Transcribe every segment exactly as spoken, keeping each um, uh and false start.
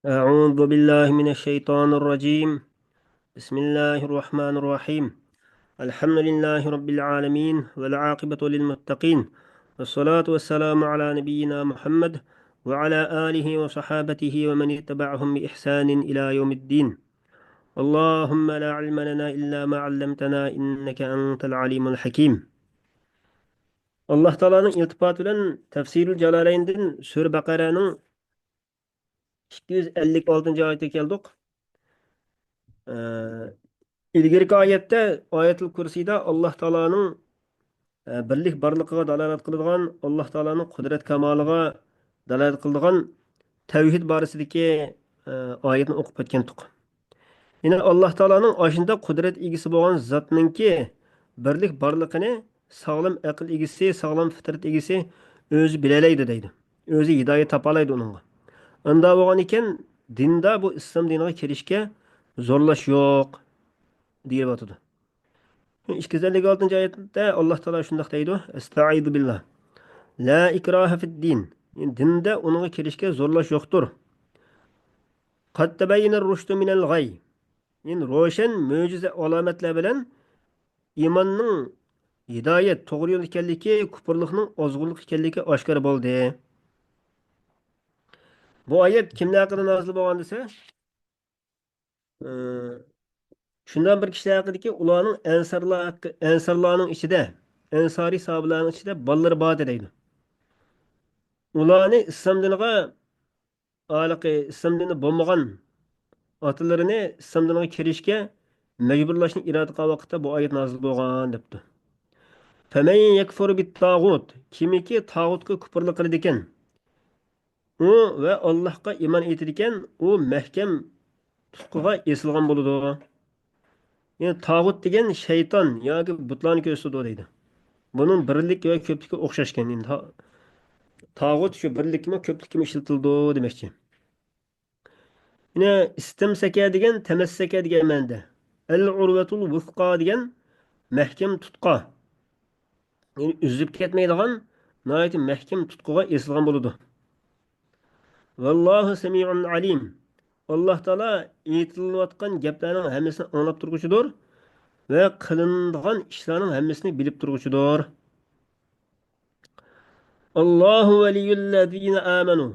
أعوذ بالله من الشيطان الرجيم. بسم الله الرحمن الرحيم. الحمد لله رب العالمين، والعاقبة للمتقين، والصلاة والسلام على نبينا محمد وعلى آله وصحابته ومن اتبعهم بإحسان إلى يوم الدين. اللهم لا علم لنا إلا ما علمتنا إنك أنت العليم الحكيم. ئاللاھ تائالانىڭ ئىلتىپاتى بىلەن تەفسىرۇل جالالەيندىن سۈرە بەقەرەنىڭ ئىككى يۈز ئەللىك ئالتىنچى ئايىتىگە كەلدۇق. ئە، ئىلگىرىكى ئايەتتە ئايەتۇل كۇرسىدا ئاللاھ تائالانىڭ، ئە، بىرلىك بارلىقىغا دالالەت قىلىدىغان، ئاللاھ تائالانىڭ قۇدرەت كامالىغا دالالەت قىلىدىغان تەۋھىد بارىسىدىكى، ئە، ئايەتنى ئوقۇپ ئۆتكەنتۇق. يەنى ئاللاھ تائالانىڭ ئاشۇنداق قۇدرەت ئىگىسى بولغان زاتنىڭكى بىرلىك بارلىقىنى ساغلام ئەقىل ئىگىسى، ساغلام فىترەت ئىگىسى ئۆزى بىلەلەيدۇ دەيدۇ. ئۆزى ھىدايەت تاپالايدۇ ئۇنىڭغا. ئۇنداق بولغان ئىكەن، دىندا بۇ ئىسلام دىنىغا كىرىشكە زورلاش يوق دېيىلىۋاتىدۇ. ئىككى يۈز ئەللىك ئالتىنچى ئايەتتە ئاللاھ تائالا شۇنداق دەيدۇ، ئەستەئىزۇ بىللاھ. لا ئىكراھە فىددىن. يەنى دىندا ئۇنىڭغا كىرىشكە زورلاش يوقتۇر. قەد تەبەييەنەر رۇشدۇ مىنەل غەي. يەنى روشەن مۆجىزە ئالامەتلەر بىلەن ئىماننىڭ ھىدايەت، توغرا يول ئىكەنلىكى، كۇپۇرلۇقنىڭ ئازغۇنلۇق ئىكەنلىكى ئاشكارا بولدى. بۇ ئايەت كىملەر ھەققىدە نازىل بولغان دېسە، ئى، شۇنداق بىر كىشىلەر ھەققىدىكى، ئۇلارنىڭ ئەنسارلار ھەققى، ئەنسارلارنىڭ ئىچىدە، ئەنسارىي ساھابىلەرنىڭ ئىچىدە بالىلىرى بار دەيدۇ. ئۇلارنى ئىسلام دىنىغا، ھېلىقى ئىسلام دىنى بولمىغان ئاتىلىرىنى ئىسلام دىنىغا كىرىشكە مەجبۇرلاشنى ئىرادە قىلغان ۋاقىتتا بۇ ئايەت نازىل بولغان دەپتۇ. فەمەن يەكفۇر بىتتاغۇت، كىمكى تاغۇتقا كۇپۇرلۇق قىلىدىكەن، ئۇ ۋە ئاللاھقا ئىمان ئېيتىدىكەن، ئۇ مەھكەم تۇتقىغا ئېسىلغان بولىدۇ. يەنى تاغۇت دېگەن شەيتان ياكى بۇتلارنى كۆرسىتىدۇ دەيدۇ. بۇنىڭ بىرلىك ۋە كۆپلۈكى ئوخشاشكەن. يەنى تا-، تاغۇت شۇ بىرلىكمۇ، كۆپلۈكمۇ ئىشلىتىلىدۇ دېمەكچى. يەنە ئىستەمسەكە دېگەن تەمەسسەكە دېگەن مەنىدە. ئەل ئۇرۋەتۇل ۋۇسقا دېگەن مەھكەم تۇتقا. يەنى ئۈزۈلۈپ كەتمەيدىغان ناھايىتى مەھكەم تۇتقىغا ئېسىلغان بولىدۇ. ۋاللاھۇ سەمىئۇن ئەلىم. ئاللاھ تائالا ئېيتىلىۋاتقان گەپلەرنىڭ ھەممىسىنى ئاڭلاپ تۇرغۇچىدۇر ۋە قىلىنىدىغان ئىشلارنىڭ ھەممىسىنى بىلىپ تۇرغۇچىدۇر. ئاللاھۇ ۋەلىيۇللەزىنە ئامەنۇ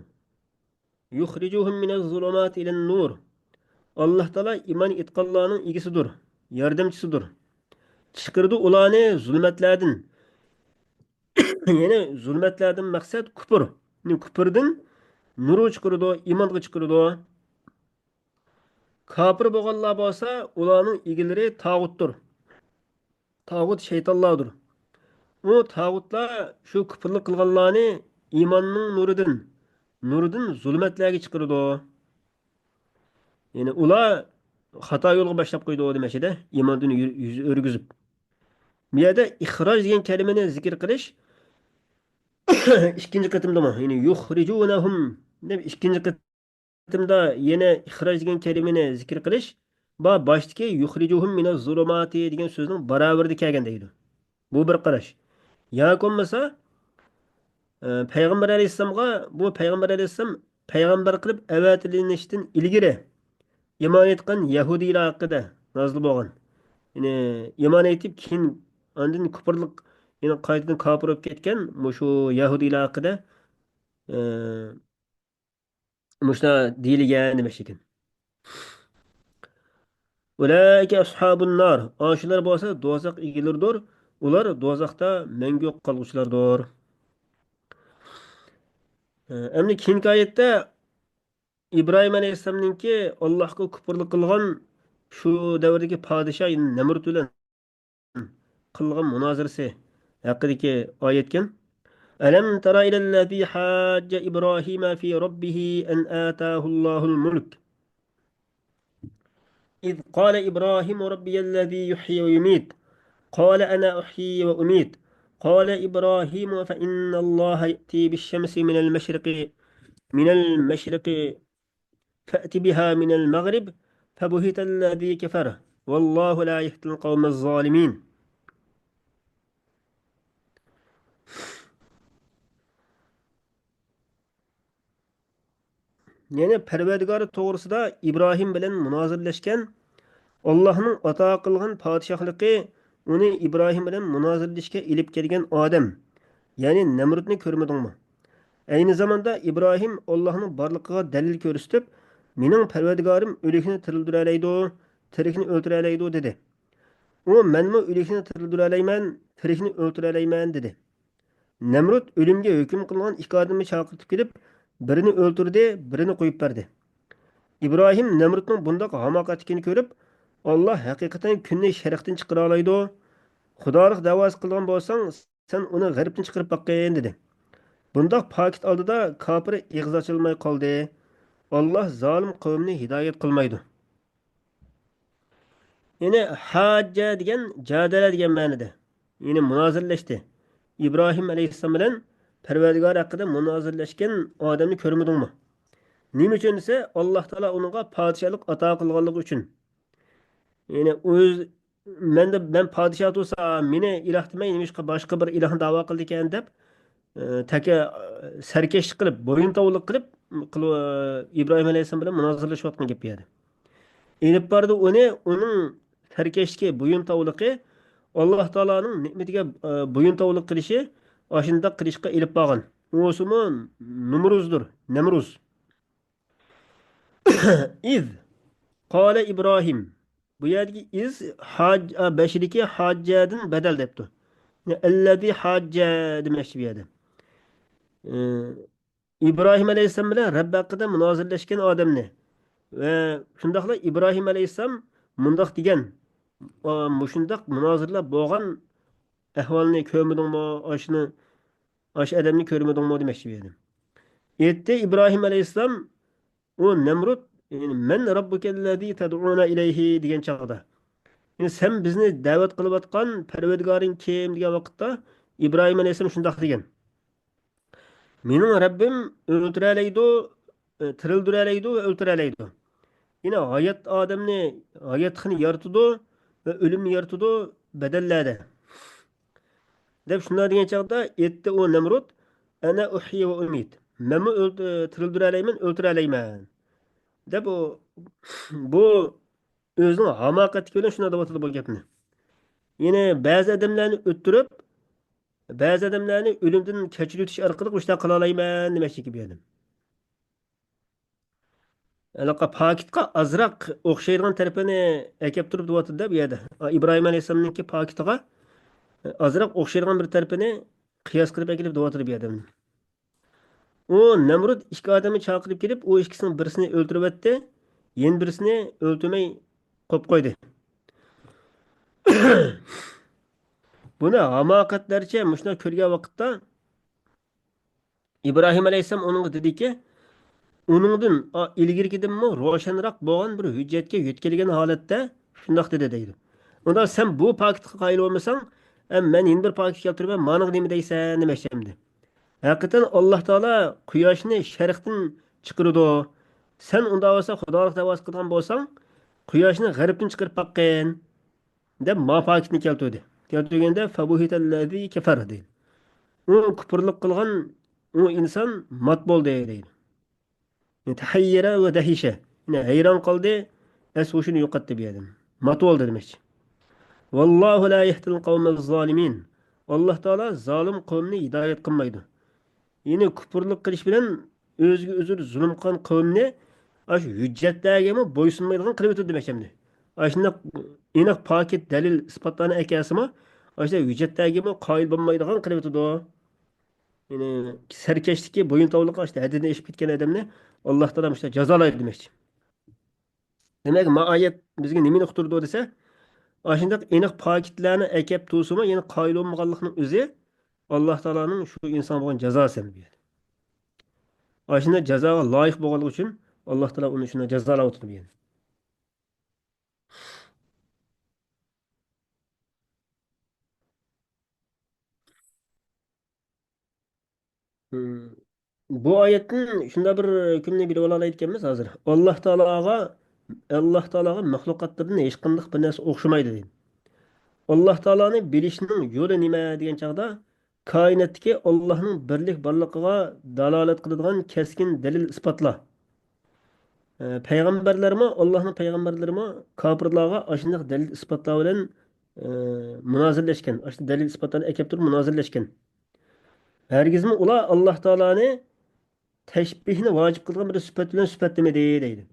يۇخرىجۇھۇم مىنەز زۇلۇماتى ئىلەن نۇر. ئاللاھ تائالا ئىمان ئېيتقانلارنىڭ ئىگىسىدۇر، ياردەمچىسىدۇر. چىقىرىدۇ ئۇلارنى زۇلمەتلەردىن. يەنى زۇلمەتلەردىن مەقسەت كۇپۇر. يەنى كۇپۇردىن نۇرغا چىقىرىدۇ، ئىمانغا چىقىرىدۇ. كاپىر بولغانلار بولسا، ئۇلارنىڭ ئىگىلىرى تاغۇتتۇر. تاغۇت شەيتانلاردۇر. ئۇ تاغۇتلار شۇ كۇپۇرلۇق قىلغانلارنى ئىماننىڭ نۇرىدىن، نۇرىدىن زۇلمەتلەرگە چىقىرىدۇ. يەنى ئۇلار خاتا يولغا باشلاپ قويىدۇ دېمەكچىدە، ئىماندىن يۈ-، يۈز ئۆرگۈزۈپ. بۇ يەردە ئىخراج دېگەن كەلىمىنى زىكىر قىلىش ئىككىنچى قېتىمدىمۇ، يەنى يۇخرىجۇنەھۇم دەپ ئىككىنچى قېتىمدا يەنە ئىخراج دېگەن كەلىمىنى زىكىر قىلىش، با-، باشتىكى يۇخرىجۇھۇم مىنەز زۇلۇماتى دېگەن سۆزنىڭ باراۋىرىدا كەلگەن دەيدۇ. بۇ بىر قاراش. ياكى بولمىسا، ئە، پەيغەمبەر ئەلەيھىسسالامغا، بۇ پەيغەمبەر ئەلەيھىسسالام پەيغەمبەر قىلىپ ئەۋەتىلىنىشتىن ئىلگىرى ئىمان ئېيتقان يەھۇدىيلار ھەققىدە نازىل بولغان. يەنى ئىمان ئېيتىپ، كېيىن ئاندىن كۇپۇرلۇق، يەنى قايتىدىن كاپىر بولۇپ كەتكەن مۇشۇ يەھۇدىيلار ھەققىدە، ئە، مۇشۇنداق دېيىلگەن دېمەكچىكەن. ئۇلائىكە ئەسھابۇن نار. ئاشۇلار بولسا دوزاخ ئىگىلىرىدۇر. ئۇلار دوزاختا مەڭگۈ قالغۇچىلاردۇر. ئەمدى كېيىنكى ئايەتتە ئىبراھىم ئەلەيھىسسالامنىڭكى ئاللاھقا كۇپۇرلۇق قىلغان شۇ دەۋردىكى پادىشاھ نەمرۇت بىلەن قىلغان مۇنازىرىسى ھەققىدىكى ئايەتكەن. ألم تر إلى الذي حاج إبراهيم في ربه أن آتاه الله الملك إذ قال إبراهيم ربي الذي يحيي ويميت قال أنا أحيي وأميت قال إبراهيم فإن الله يأتي بالشمس من المشرق من المشرق فأت بها من المغرب فبهت الذي كفر والله لا يهدي القوم الظالمين. يەنى پەرۋەردىگارى توغرىسىدا ئىبراھىم بىلەن مۇنازىرىلەشكەن، ئاللاھنىڭ ئاتا قىلغان پادىشاھلىقى ئۇنى ئىبراھىم بىلەن مۇنازىرىلىشىشكە ئېلىپ كەلگەن ئادەم، يەنى نەمرۇتنى كۆرمىدىڭمۇ؟ ئەينى زاماندا ئىبراھىم ئاللاھنىڭ بارلىقىغا دەلىل كۆرسىتىپ، «مېنىڭ پەرۋەردىگارىم ئۆلۈكنى تىرىلدۈرەلەيدۇ، تىرىكنى ئۆلتۈرەلەيدۇ» دېدى. ئۇ، «مەنمۇ ئۆلۈكنى تىرىلدۈرەلەيمەن، تىرىكنى ئۆلتۈرەلەيمەن» دېدى. نەمرۇت ئۆلۈمگە ھۆكۈم قىلغان ئىككى ئادەمنى چاقىرتىپ كېلىپ، بىرىنى ئۆلتۈردى، بىرىنى قويۇپ بەردى. ئىبراھىم نەمرۇتنىڭ بۇنداق ھاماقەتلىكىنى كۆرۈپ، «ئاللا ھەقىقەتەن كۈننى شەرقتىن چىقىرالايدۇ. خۇدالىق دەۋاسى قىلغان بولساڭ، سەن ئۇنى غەربتىن چىقىرىپ باققىن» دېدى. بۇنداق پاكىت ئالدىدا كاپىر ئېغىز ئاچالماي قالدى. ئاللا زالىم قەۋمنى ھىدايەت قىلمايدۇ. يەنى ھاججە دېگەن جادەلە دېگەن مەنىدە. يەنى مۇنازىرىلەشتى. ئىبراھىم ئەلەيھىسسالام بىلەن پەرۋەردىگار ھەققىدە مۇنازىرىلەشكەن ئادەمنى كۆرمىدىڭمۇ؟ نېمە ئۈچۈن دېسە، ئاللا تائالا ئۇنىڭغا پادىشاھلىق ئاتا قىلغانلىقى ئۈچۈن. يەنى ئۆز، مەندە، مەن پادىشاھ تۇرسا، مېنى ئىلاھ دېمەي، نېمىشقا باشقا بىر ئىلاھنى دەۋا قىلىدىكەن دەپ، ئى، تەكە، ئى، سەركەشلىك قىلىپ، بويۇنتاۋلىق قىلىپ، قىلىپ، ئى، ئىبراھىم ئەلەيھىسسالام بىلەن مۇنازىرىلىشىۋاتقان گەپ بۇ يەردە. ئېلىپ باردى ئۇنى، ئۇنىڭ سەركەشلىكى، بويۇنتاۋلىقى، ئاللا تائالانىڭ نېمىتىگە، ئى، بويۇنتاۋلىق قىلىشى، ئاشۇنداق قىلىشقا ئېلىپ بارغان. ئۇسىمۇ نومرۇزدۇر، نەمرۇز. ئىز قالە ئىبراھىم. بۇ يەردىكى ئىز ھاج-، ئا، بەشىدىكى ھاججەدىن بەدەل دەپتۇ. يەنى ئەللەزى ھاججە دېمەكچى بۇ يەردە. ئى، ئىبراھىم ئەلەيھىسسالام بىلەن رەببى ھەققىدە مۇنازىرىلەشكەن ئادەمنى ۋە شۇنداقلا ئىبراھىم ئەلەيھىسسالام مۇنداق دېگەن، ئا، مۇشۇنداق مۇنازىرىلەپ بولغان ئەھۋالنى كۆرمىدىڭمۇ؟ ئاشۇنى، ئاشۇ ئادەمنى كۆرمىدىڭمۇ دېمەكچى بۇ يەردە. ئېيتتى ئىبراھىم ئەلەيھىسسالام، ئۇ نەمرۇت، يەنى، «مەن رەببۇكەللەزى تەدئۇنا ئىلەيھى» دېگەن چاغدا، يەنى، «سەن بىزنى دەۋەت قىلىۋاتقان پەرۋەردىگارىڭ كىم؟» دېگەن ۋاقىتتا ئىبراھىم ئەلەيھىسسالام شۇنداق دېگەن، «مېنىڭ رەببىم ئۆلتۈرەلەيدۇ، ئى، تىرىلدۈرەلەيدۇ ۋە ئۆلتۈرەلەيدۇ. يەنى ھايات ئادەمنى، ھاياتلىقنى يارىتىدۇ ۋە ئۆلۈمنى يارىتىدۇ بەدەنلەردە» دەپ شۇنداق دېگەن چاغدا ئېيتتى ئۇ نەمرۇت، «ئەنە ئۇھيى ۋە ئۇمىت. مەنمۇ ئۆلتۈ-، تىرىلدۈرەلەيمەن، ئۆلتۈرەلەيمەن» دەپ ئۇ، بۇ ئۆزىنىڭ ھاماقەتلىكى بىلەن شۇنداق دەۋاتىدۇ بۇ گەپنى. يەنى بەزى ئادەملەرنى ئۆلتۈرۈپ، بەزى ئادەملەرنى ئۆلۈمدىن كەچۈرۈۋېتىش ئارقىلىق مۇشۇنداق قىلالايمەن دېمەكچىكى بۇ ئادەم. ھېلىقى پاكىتقا ئازراق ئوخشايدىغان تەرىپىنى ئەكەپ تۇرۇپ دەۋاتىدۇ بۇ يەردە. ئىبراھىم ئەلەيھىسسالامنىڭكى پاكىتىغا ئازراق ئوخشايدىغان بىر تەرىپىنى قىياس قىلىپ ئەكېلىپ دەۋاتىدۇ بۇ ئادەم. ئۇ نەمرۇت ئىككى ئادەمنى چاقىرىپ كېلىپ، ئۇ ئىككىسىنىڭ بىرسىنى ئۆلتۈرۈۋەتتى، يەنە بىرسىنى ئۆلتۈرمەي قويۇپ قويدى. بۇنى ھاماقەتلەرچە مۇشۇنداق كۆرگەن ۋاقىتتا، ئىبراھىم ئەلەيھىسسالام ئۇنىڭغا دېدىكى، ئۇنىڭدىن، ئا، ئىلگىرىكىدىنمۇ روشەنراق بولغان بىر ھۆججەتكە يۆتكەلگەن ھالەتتە شۇنداق دېدى دەيدۇ. ئۇندا سەن بۇ پاكىتقا قايىل بولمىساڭ، ئە، مەن يەنە بىر پاكىت كەلتۈرىمەن، مانىڭغا نېمە دەيسەن دېمەكچى ئەمدى. ھەقىقەتەن ئاللا تائالا قۇياشنى شەرقتىن چىقىرىدۇ. سەن ئۇنداق بولسا خۇدالىق دەۋاسى قىلىدىغان بولساڭ، قۇياشنى غەربتىن چىقىرىپ باققىن. دەپ ما پاكىتنى كەلتۈردى. كەلتۈرگەندە فەبۇھىتەللەزى كەفەر دەيدۇ. ئۇ كۇپۇرلۇق قىلغان ئۇ ئىنسان مات بولدى دەيدۇ. تەھەييەرە ۋە دەھىشە. يەنى ھەيران قالدى، ئەس ھوشىنى يوقاتتى بۇ ئادەم. مات بولدى دېمەكچى. ۋاللاھۇ لا يەھدىل قەۋمەز زالىمىن. ئاللا تائالا زالىم قەۋمنى ھىدايەت قىلمايدۇ. يەنى كۇپۇرلۇق قىلىش بىلەن ئۆزىگە ئۆزى زۇلۇم قىلغان قەۋمنى ئاشۇ ھۆججەتلەرگىمۇ بويسۇنمايدىغان قىلىۋېتىدۇ دېمەكچى ئەمدى. ئاشۇنداق ئېنىق پاكىت دەلىل ئىسپاتلارنى ئەكەلسىمۇ، ئاشۇ ھۆججەتلەرگىمۇ قايىل بولمايدىغان قىلىۋېتىدۇ. يەنى سەركەشلىكى، بويۇنتاۋلىقى ئاشۇ ھەددىدىن ئېشىپ كەتكەن ئادەمنى ئاللا تائالا مۇشۇنداق جازالايدۇ دېمەكچى. دېمەك، ما ئايەت بىزگە نېمىنى ئۇقتۇرىدۇ دېسە، ئاشۇنداق ئېنىق پاكىتلارنى ئەكەپ تۇرسىمۇ، يەنە قايىل بولمىغانلىقنىڭ ئۆزى ئاللا تائالانىڭ شۇ ئىنسانغا بولغان جازاسى ئەمدى بۇ يەردە. ئاشۇنداق جازاغا لايىق بولغانلىقى ئۈچۈن ئاللا تائالا ئۇنى شۇنداق جازالاۋاتىدۇ بۇ يەردە. بۇ ئايەتتىن شۇنداق بىر ھۆكۈمنى بىلىۋالالايدىكەنمىز ھازىر. ئاللا تائالاغا، ئاللا تائالاغا مەخلۇقاتلىرىدىن ھېچقانداق بىر نەرسە ئوخشىمايدۇ دەيدۇ. ئاللا تائالانى بىلىشنىڭ يولى نېمە دېگەن چاغدا، كائىناتتىكى ئاللانىڭ بىرلىك بارلىقىغا دالالەت قىلىدىغان كەسكىن دەلىل ئىسپاتلار. ئە، پەيغەمبەرلەرمۇ، ئاللاھنىڭ پەيغەمبەرلىرىمۇ كاپىرلارغا ئاشۇنداق دەلىل ئىسپاتلار بىلەن، ئە، مۇنازىرىلەشكەن. ئاشۇنداق دەلىل ئىسپاتلارنى ئەكەپ تۇرۇپ مۇنازىرىلەشكەن. ھەرگىزمۇ ئۇلار ئاللاھ تائالانى تەشبىھنى ۋاجىپ قىلغان بىر سۈپەت بىلەن سۈپەتلىمىدى دەيدۇ.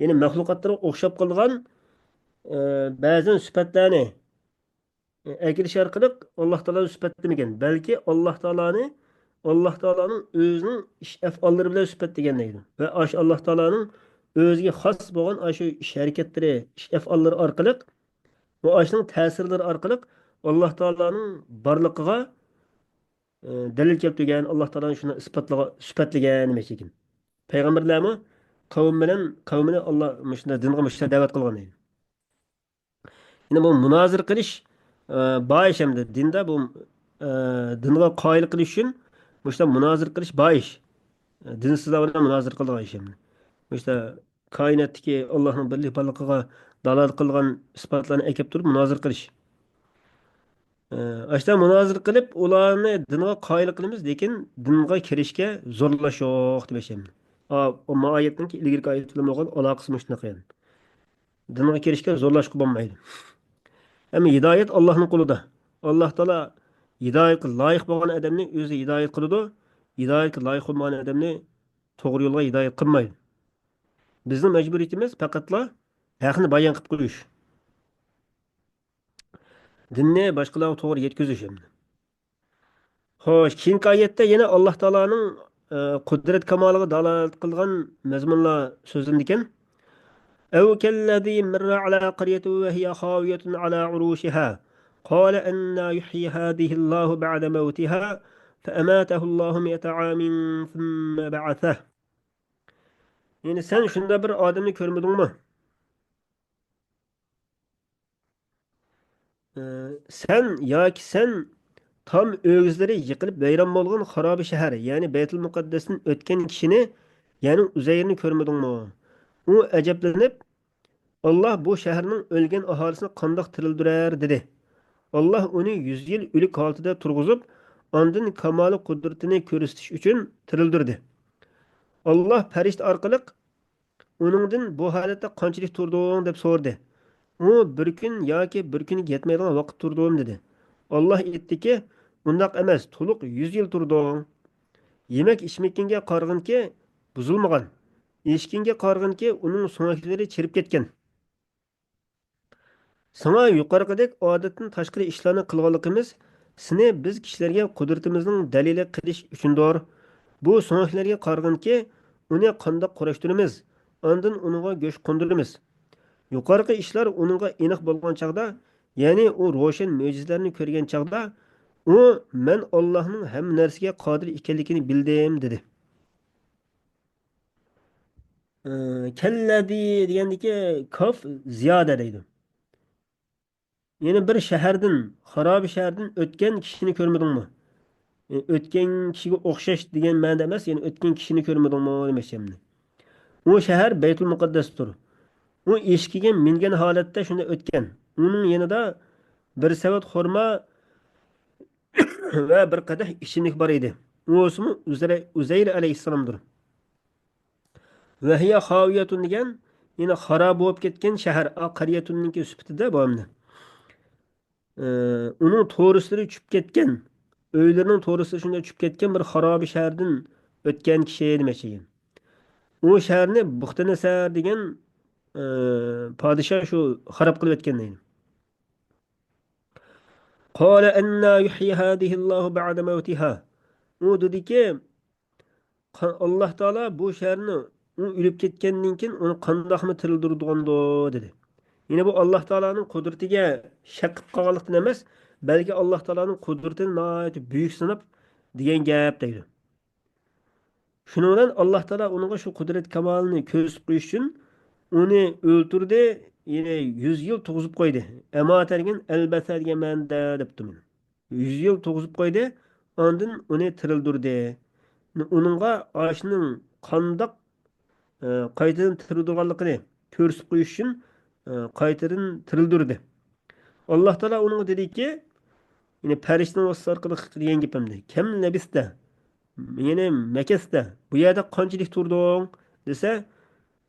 يەنى مەخلۇقاتلارغا ئوخشاپ قالغان، ئە، بەزى سۈپەتلەرنى ئەكېلىش ئارقىلىق ئاللاھ تائالانى سۈپەتلىمىگەن، بەلكى ئاللاھ تائالانى، ئاللاھ تائالانىڭ ئۆزىنىڭ ئىش ئەفئاللىرى بىلەن سۈپەتلىگەن دەيدۇ. ۋە ئاشۇ ئاللاھ تائالانىڭ ئۆزىگە خاس بولغان ئاشۇ ئىش ھەرىكەتلىرى، ئىش ئەفئاللىرى ئارقىلىق ۋە ئاشۇنىڭ تەسىرلىرى ئارقىلىق ئاللاھ تائالانىڭ بارلىقىغا، ئە، دەلىل كەلتۈرگەن، ئاللاھ تائالانى شۇنداق ئىسپاتلىغا-، سۈپەتلىگەن دېمەكچى ئىكەن. پەيغەمبەرلەرمۇ قەۋمى بىلەن، قەۋمىنى ئاللاھ مۇشۇنداق دىنغا مۇشۇنداق دەۋەت قىلغان دەيدۇ. يەنى بۇ مۇنازىرە قىلىش، ئە، بار ئىش ئەمدى. دىندا بۇ، ئە، دىنغا قايىل قىلىش ئۈچۈن مۇشۇنداق مۇنازىرە قىلىش بار ئىش. ئە، دىنسىزلار بىلەن مۇنازىرە قىلىدىغان ئىش ئەمدى. مۇشۇنداق كائىناتتىكى ئاللاھنىڭ بىرلىك بارلىقىغا دالالەت قىلىدىغان ئىسپاتلارنى ئەكەپ تۇرۇپ مۇنازىرە قىلىش. ئە، ئاشۇنداق مۇنازىرە قىلىپ، ئۇلارنى دىنغا قايىل قىلىمىز، لېكىن دىنغا كىرىشكە زورلاش يوق دېمەكچى ئەمدى. ئا، ئۇ ما ئايەتنىڭكى ئىلگىرىكى ئايەت بىلەن بولغان ئالاقىسى مۇشۇنداق يەنى. دىنغا كىرىشكە زورلاشقا بولمايدۇ. ئەمما ھىدايەت ئاللاھنىڭ قولىدا. ئاللاھ تائالا ھىدايەتكە لايىق بولغان ئادەمنى ئۆزى ھىدايەت قىلىدۇ، ھىدايەتكە لايىق بولمىغان ئادەمنى توغرا يولغا ھىدايەت قىلمايدۇ. بىزنىڭ مەجبۇرىيىتىمىز پەقەتلا ھەقنى بايان قىلىپ قويۇش. دىننى باشقىلارغا توغرا يەتكۈزۈش ئەمدى. خوش، كېيىنكى ئايەتتە يەنە ئاللاھ تائالانىڭ، ئە، قۇدرەت كامالىغا دالالەت قىلغان مەزمۇنلار سۆزلىنىدىكەن. أو كالذي مر على قرية وهي خاوية على عروشها قال أنى يحيي هذه الله بعد موتها فأماته الله مائة عام ثم بعثه. يەنى سەن شۇنداق بىر ئادەمنى كۆرمىدىڭمۇ؟ ئى، سەن ياكى سەن تام ئۆگزىلىرى يىقىلىپ ۋەيران بولغان خارابە شەھەر، يەنى بەيتۇل مۇقەددەستىن ئۆتكەن كىشىنى، يەنى ئۇزەيرنى كۆرمىدىڭمۇ؟ ئۇ ئەجەبلىنىپ، ئاللاھ بۇ شەھەرنىڭ ئۆلگەن ئاھالىسىنى قانداق تىرىلدۈرەر؟ دېدى. ئاللاھ ئۇنى يۈز يىل ئۆلۈك ھالىتىدە تۇرغۇزۇپ، ئاندىن كامالى قۇدرىتىنى كۆرسىتىش ئۈچۈن تىرىلدۈردى. ئاللاھ پەرىشتە ئارقىلىق ئۇنىڭدىن بۇ ھالەتتە قانچىلىك تۇردۇڭ؟ دەپ سورىدى. ئۇ بىر كۈن ياكى بىر كۈنگە يەتمەيدىغان ۋاقىت تۇردۇم دېدى. ئاللاھ ئېيتتىكى، ئۇنداق ئەمەس، تولۇق يۈز يىل تۇردۇڭ. يېمەك ئىچمىكىڭگە قارىغىنكى بۇزۇلمىغان، ئېشىكىڭگە قارىغىنكى ئۇنىڭ سۆڭەكلىرى چىرىپ كەتكەن. ساڭا يۇقىرىقىدەك ئادەتتىن تاشقىرى ئىشلارنى قىلغانلىقىمىز سېنى بىز كىشىلەرگە قۇدرىتىمىزنىڭ دەلىلى قىلىش ئۈچۈندۇر. بۇ سۆڭەكلەرگە قارىغىنكى، ئۇنى قانداق قۇراشتۇرىمىز، ئاندىن ئۇنىڭغا گۆش قوندۇرىمىز. يۇقىرىقى ئىشلار ئۇنىڭغا ئېنىق بولغان چاغدا، يەنى ئۇ روشەن مۆجىزىلەرنى كۆرگەن چاغدا، ئۇ، مەن ئاللاھنىڭ ھەممە نەرسىگە قادىر ئىكەنلىكىنى بىلدىم، دېدى. ئى، كاللەزى دېگەندىكى كاف زىيادە دەيدۇ. يەنى بىر شەھەردىن، خارابە شەھەردىن ئۆتكەن كىشىنى كۆرمىدىڭمۇ؟ ئى، ئۆتكەن كىشىگە ئوخشاش دېگەن مەنىدە ئەمەس، يەنى ئۆتكەن كىشىنى كۆرمىدىڭمۇ دېمەكچى ئەمدى. ئۇ شەھەر بەيتۇل مۇقەددەستۇر. ئۇ ئېشىكىگە مىنگەن ھالەتتە شۇنداق ئۆتكەن. ئۇنىڭ يېنىدا بىر سەۋەت خورما ۋە بىر قەدەھ ئىچىملىك بار ئىدى. ئۇ بولسىمۇ ئۇزەير، ئۇزەير ئەلەيھىسسالامدۇر. ۋەھىيە خاۋىيەتۇن دېگەن، يەنى خاراب بولۇپ كەتكەن شەھەر. ئا، قەريەتۇننىڭكى سۈپىتىدە بۇ ئەمدى. ئى، ئۇنىڭ تورۇسلىرى چۈشۈپ كەتكەن، ئۆيلىرىنىڭ تورۇسلىرى شۇنداق چۈشۈپ كەتكەن بىر خارابە شەھەردىن ئۆتكەن كىشى دېمەكچى ئىكەن. ئۇ شەھەرنى بۇختەنەسەر دېگەن، ئى، پادىشاھ شۇ خاراب قىلىپ ئۆتكەن دەيدۇ. قال أنى يحيي هذه الله بعد موتها. ئۇ دېدىكى، قا-، ئاللاھ تائالا بۇ شەھەرنى ئۇ ئۆلۈپ كەتكەندىن كېيىن ئۇنى قانداقمۇ تىرىلدۈرىدىغاندۇ؟ دېدى. يەنى بۇ ئاللاھ تائالانىڭ قۇدرىتىگە شەك قىلىپ قالغانلىقتىن ئەمەس، بەلكى ئاللاھ تائالانىڭ قۇدرىتىنى ناھايىتى بۈيۈك ساناپ دېگەن گەپ دەيدۇ. شۇنىڭ بىلەن ئاللاھ تائالا ئۇنىڭغا شۇ قۇدرەت كامالىنى كۆرسىتىپ قويۇش ئۈچۈن ئۇنى ئۆلتۈردى، يەنى يۈز يىل تۇرغۇزۇپ قويدى. ئەماتە دېگەن ئەلبەسە دېگەن مەنىدە دەپتۇ مەن. يۈز يىل تۇرغۇزۇپ قويدى، ئاندىن ئۇنى تىرىلدۈردى. ئۇنىڭغا ئاشۇنىڭ قانداق، ئە، قايتىدىن تىرىلدۈرغانلىقىنى كۆرسىتىپ قويۇش ئۈچۈن، ئە، قايتىدىن تىرىلدۈردى. ئاللاھ تائالا ئۇنىڭغا دېدىكى، يەنى پەرىشتىنىڭ ۋاسىتىسى ئارقىلىق دېگەن گېپىمدە، كەم لەبىستە، يەنى مەكەستە، بۇ يەردە قانچىلىك تۇردۇڭ؟ دېسە،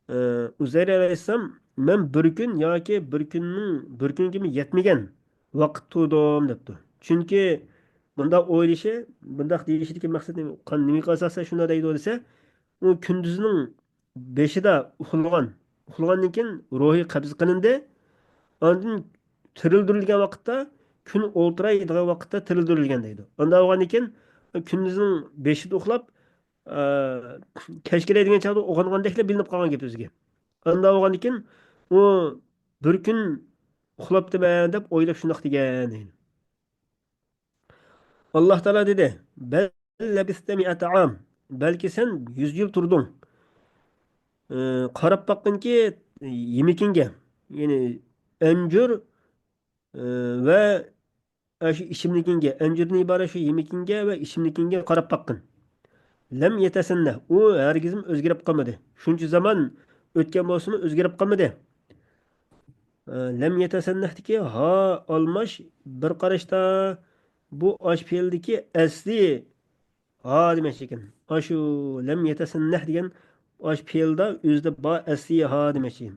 ئۇزەير ئەلەيھىسسالام، مەن بىر كۈن ياكى بىر كۈننىڭ، بىر كۈنگىمۇ يەتمىگەن ۋاقىت تۇردۇم، دەپتۇ. چۈنكى بۇنداق ئويلىشى، بۇنداق دېيىشىدىكى مەقسەت نېمە؟ قان-، نېمىگە ئاساسەن شۇنداق دەيدۇ دېسە، ئۇ كۈندۈزنىڭ بېشىدا ئۇخلىغان، ئۇخلىغاندىن كېيىن روھى قەبز قىلىندى، ئاندىن تىرىلدۈرۈلگەن ۋاقىتتا، كۈن ئولتۇراي دېگەن ۋاقىتتا تىرىلدۈرۈلگەن دەيدۇ. ئانداق بولغاندىن كېيىن كۈندۈزنىڭ بېشىدا ئۇخلاپ، ئە، كەچ كېلەي دېگەن چاغدا ئويغانغاندەكلا بىلىنىپ قالغان گەپ ئۆزىگە. ئانداق بولغاندىن كېيىن ئۇ بىر كۈن ئۇخلاپتىمەن دەپ ئويلاپ شۇنداق دېگەن. ئاللاھ تائالا دېدى، بەل لەبىستە مىئەتە ئام. بەلكى سەن يۈز يىل تۇردۇڭ. ئى، قاراپ باققىنكى يېمىكىنگە، يەنى ئەنجۈر، ئى، ۋە ئاشۇ ئىچىملىكىنگە، ئەنجۈردىن ئىبارەت شۇ يېمىكىنگە ۋە ئىچىملىكىنگە قاراپ باققىن. لەم يەتەسەننەھ، ئۇ ھەرگىزمۇ ئۆزگىرىپ قالمىدى. شۇنچە زامان ئۆتكەن بولسىمۇ ئۆزگىرىپ قالمىدى. ئە، لەم يەتەسەننەھتىكى ھا ئالماش بىر قاراشتا بۇ ئاش پېئىلدىكى ئەسلى ھا دېمەكچى ئىكەن. ئاشۇ لەم يەتەسەننەھ دېگەن ئاش پېئىلدا ئۆزىدە بار ئەسلى ھا دېمەكچى.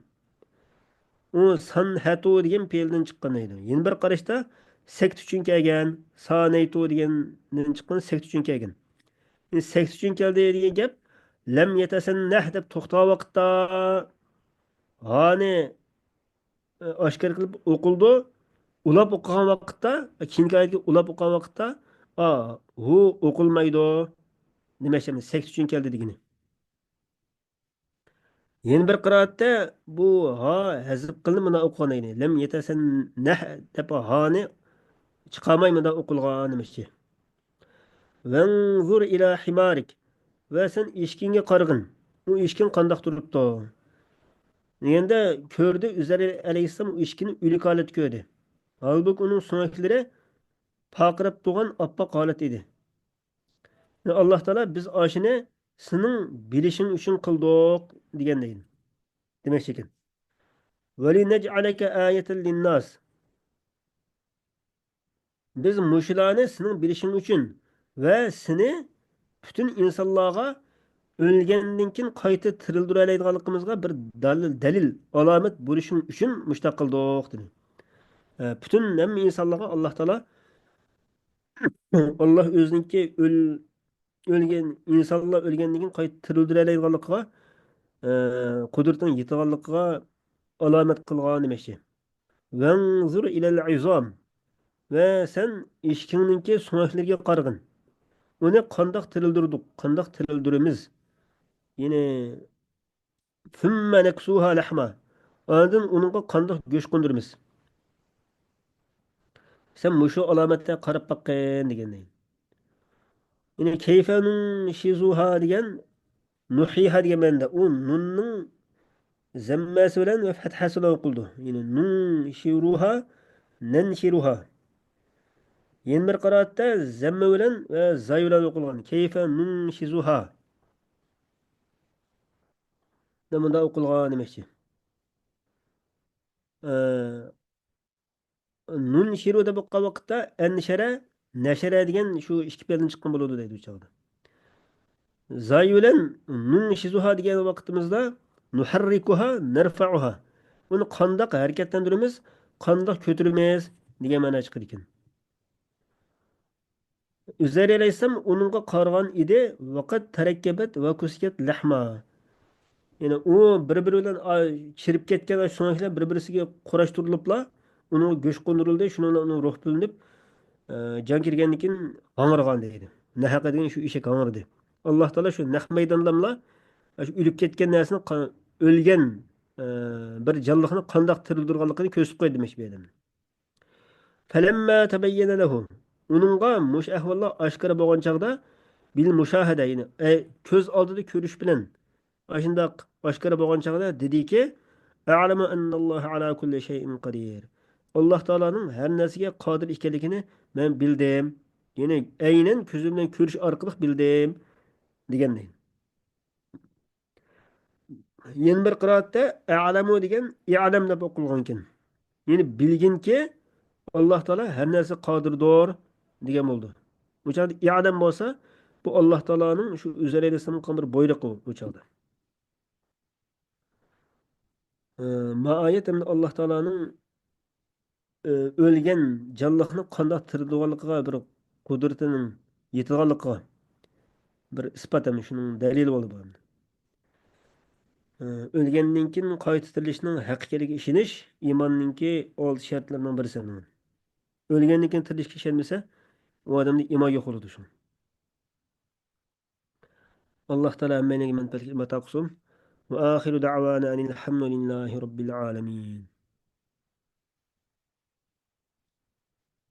ئۇ سانھەتۇ دېگەن پېئىلدىن چىققان دەيدۇ. يەنە بىر قاراشتا سەكت ئۈچۈن كەلگەن، سانەيتۇ دېگەندىن چىققان سەكت ئۈچۈن كەلگەن. يەنى سەكت ئۈچۈن كەلدى دېگەن گەپ، لەم يەتەسەننەھ دەپ توختىغان ۋاقىتتا ھانى ئاشكارا قىلىپ ئوقۇلىدۇ. ئۇلاپ ئوقۇغان ۋاقىتتا، كېيىنكى ئايەتكە ئۇلاپ ئوقۇغان ۋاقىتتا، ئا، ھۇ ئوقۇلمايدۇ. نېمە ئىشلەمدى؟ سەكت ئۈچۈن كەلدى دېگىنى. يەنە بىر قىرائەتتە بۇ ھا ھەزىپ قىلىنىپ مۇنداق ئوقۇغان ئىدى. لەم يەتەسەننەھ دەپ ھانى چىقارماي مۇنداق ئوقۇلغان نېمە ئىشى. ۋەنزۇر ئىلە ھىمارىك. ۋە سەن ئېشىكىڭگە قارىغىن. ئۇ ئېشىكىڭ قانداق تۇرۇپتۇ؟ دېگەندە كۆردى، ئۈزەير ئەلەيھىسسالام ئۇ ئېشىكنى ئۆلۈك ھالەتتە كۆردى. ھالبۇكى ئۇنىڭ سۆڭەكلىرى پارقىراپ تۇرغان ئاپئاق ھالەت ئىدى. ئاللاھ تائالا بىز ئاشۇنى سېنىڭ بىلىشىڭ ئۈچۈن قىلدۇق دېگەن دەيدۇ. دېمەكچى ئىكەن. ۋەلىنەجئەلەكە ئايەتەن لىنناس. بىز مۇشۇلارنى سېنىڭ بىلىشىڭ ئۈچۈن ۋە سېنى پۈتۈن ئىنسانلارغا ئۆلگەندىن كېيىن قايتا تىرىلدۈرەلەيدىغانلىقىمىزغا بىر دەلىل، دەلىل، ئالامەت بولۇشۇڭ ئۈچۈن مۇشۇنداق قىلدۇق، دېدى. ئە، پۈتۈن ھەممە ئىنسانلارغا ئاللاھ تائالا، ئاللاھ ئۆزىنىڭكى ئۆل-، ئۆلگەن، ئىنسانلار ئۆلگەندىن كېيىن قايتا تىرىلدۈرەلەيدىغانلىقىغا، ئە، قۇدرىتىنىڭ يېتىدىغانلىقىغا ئالامەت قىلغان دېمەكچى. ۋەنزۇر ئىلەل ئىزام. ۋە سەن ئېشىكىڭنىڭكى سۆڭەكلىرىگە قارىغىن. ئۇنى قانداق تىرىلدۈردۇق، قانداق تىرىلدۈرىمىز؟ يەنى، ثم نكسوها لحما. ئاندىن ئۇنىڭغا قانداق گۆش قوندۇرىمىز؟ سەن مۇشۇ ئالامەتلەرگە قاراپ باققىن دېگەن. يەنى كيف ننشزها دېگەن، نحييها دېگەن مەنىدە. ئۇ نۇننىڭ زەممەسى بىلەن ۋە فەتھەسى بىلەن ئوقۇلىدۇ. يەنى ننشرها، ننشرها. يەنە بىر قىرائەتتە زەممە بىلەن ۋە زاي بىلەن ئوقۇلغان. كيف ننشزها. مۇنداق ئوقۇلغان دېمەكچى. ئە، نۇنشىرۇ دەپ ئوقۇغان ۋاقىتتا ئەنشەرە، نەشەرە دېگەن شۇ ئىككى پېئىلدىن چىققان بولىدۇ دەيدۇ بۇ چاغدا. زاي بىلەن نۇنشىزۇھا دېگەن ۋاقتىمىزدا نۇھەررىكۇھا، نەرفەئۇھا. ئۇنى قانداق ھەرىكەتلەندۈرىمىز، قانداق كۆتۈرىمىز دېگەن مەنا چىقىدىكەن. ئۈزەير ئەلەيھىسسالام ئۇنىڭغا قارىغان ئىدى، ۋەقەد تەرەككەبەت ۋە كۇسىيەت لەھما. يەنى ئۇ بىر-بىرى بىلەن، ئا، چىرىپ كەتكەن سۆڭەكلەر بىر-بىرسىگە قۇراشتۇرۇلۇپلا، ئۇنىڭغا گۆش قوندۇرۇلدى، شۇنىڭ بىلەن ئۇنىڭ روھى بۆلۈنۈپ، ئە، جان كىرگەندىن كېيىن ھاڭرىغان دەيدۇ. نەھەق دېگەن شۇ ئېشەك ھاڭرىدى. ئاللاھ تائالا شۇ نەق مەيداندىلا شۇ ئۆلۈپ كەتكەن نەرسىنى قا-، ئۆلگەن، ئە، بىر جانلىقنى قانداق تىرىلدۈرغانلىقىنى كۆرسىتىپ قويدى دېمەكچى بۇ ئادەمنى. فلما تبين له، ئۇنىڭغا مۇشۇ ئەھۋاللار ئاشكارا بولغان چاغدا، بىل مۇشاھەدە، يەنى، ئەي، كۆز ئالدىدا كۆرۈش بىلەن ئاشۇنداق ئاشكارا بولغان چاغدا دېدىكى، أعلم أن الله على كل شيء قدير. ئاللاھ تائالانىڭ ھەر نەرسىگە قادىر ئىكەنلىكىنى مەن بىلدىم. يەنى ئەينەن كۆزۈم بىلەن كۆرۈش ئارقىلىق بىلدىم، دېگەن. يەنە بىر قىرائەتتە ئەلەمۇ دېگەن ئىئلەم دەپ ئوقۇلغانكەن. يەنى بىلگىنكى، ئاللاھ تائالا ھەر نەرسىگە قادىردۇر دېگەن بولىدۇ. بۇ چاغدا ئىئلەم بولسا، بۇ ئاللاھ تائالانىڭ شۇ ئۈزەير ئەلەيھىسسالامغا قىلغان بىر بۇيرۇقى بۇ چاغدا. ئە، ما ئايەت ھەمدە ئاللا تائالانىڭ، ئە، ئۆلگەن جانلىقنى قانداق تىرىلىدىغانلىقىغا بىر قۇدرىتىنىڭ يېتىدىغانلىقىغا بىر ئىسپات ھەم شۇنىڭ دەلىلى بولدى بۇ ھەمدە. ئە، ئۆلگەندىن كېيىن قايتا تىرىلىشنىڭ ھەق ئىكەنلىكىگە ئىشىنىش ئىماننىڭكى ئالتە شەرتلىرىنىڭ بىرسى ھەمدە. ئۆلگەندىن كېيىن تىرىلىشكە ئىشەنمىسە، ئۇ ئادەمدە ئىمان يوق بولىدۇ شۇ. ئاللا تائالا ھەممەيلەنگە مەنپەئەتلىك ئىلىم ئاتا قىلسۇن. وآخر دعوانا أن الحمد لله رب العالمين.